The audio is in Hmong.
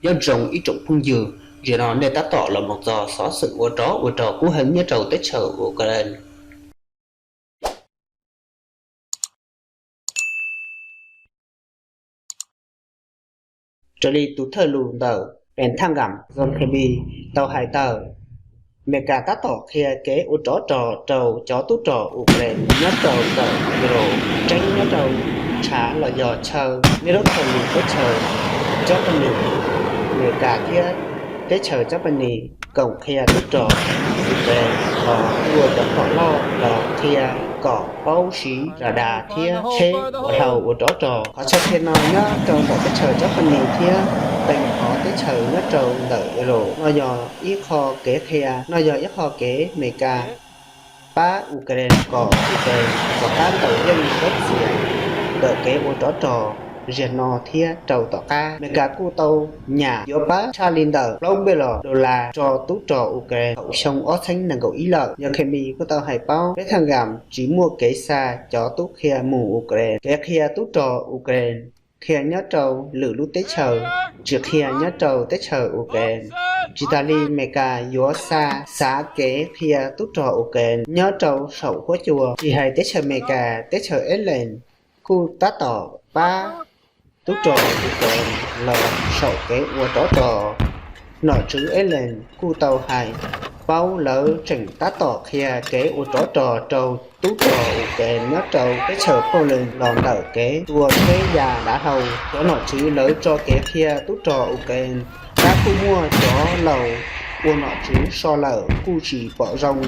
Nyob zoo ib tsoom phooj ywg, zaum no nej tab tom los mus txog xov xwm ua rov ua rog kub heev nyob rau teb chaws Ukraine. Raws li tus thawj lus ntawm Pentagon John Kirby tau hais tawm, Amelikas tab tom qhia kev ua rov rog rau cov tub rog Ukraine nyob rau ntawm Europe, tseeb nyob rau tshav los yog chaw nyob rau teb chaws Germany. Amelikas thiab teb chaws Germany koom qhia tub rog Ukraine los ua cov phom loj los qhia kom paub siv radar thiab tsheb ua hlau ua rov rog. Qhov chaw qhia no nyob rau ntawm teb chaws Germany thiab peb qhov teb chaws nyob rau ntawm Europe. No yog ib qho kev qhia, no yog ib qho kev Amelikas pab Ukraine kom Ukraine rov qab ntaus yeej txoj sia ntawm kev ua rov rog zaum no thiab rau tom qab. Amelikas kuj tau nyam yuav pab tshaj li ntawm plaub billion dollar rau tub rog Ukraine thaum xyoo ob txhiab nees nkaum ib lawm. Yog Kirby kuj tau hais paub, Pentagon tsis muaj kev xa cov tub qhia mus Ukraine. Kev qhia tub rog Ukraine qhia nyob rau lwm lub teb chaws, tsis qhia nyob rau teb chaws Ukraine. Tsis tas li Amelikas yuav xa, xav kev qhia tub rog Ukraine nyob rau saum huab cua. Tsis hais teb chaws Amelikas, teb chaws Ireland kuj tab tom pab tub rog Ukraine los saum kev ua rov rog. Nom tswv Ireland kuj tau hais paub lawv tseem tab tom qhia kev ua rov rog rau tub rog Ukraine nyob rau teb chaws Poland los ntawm kev tua tsheb ya dav hlau. Cov nom tswv lawv tso kev qhia tub rog Ukraine, tab kuj muaj cov laus ua nom tswv so lawm kuj tsis pom zoo.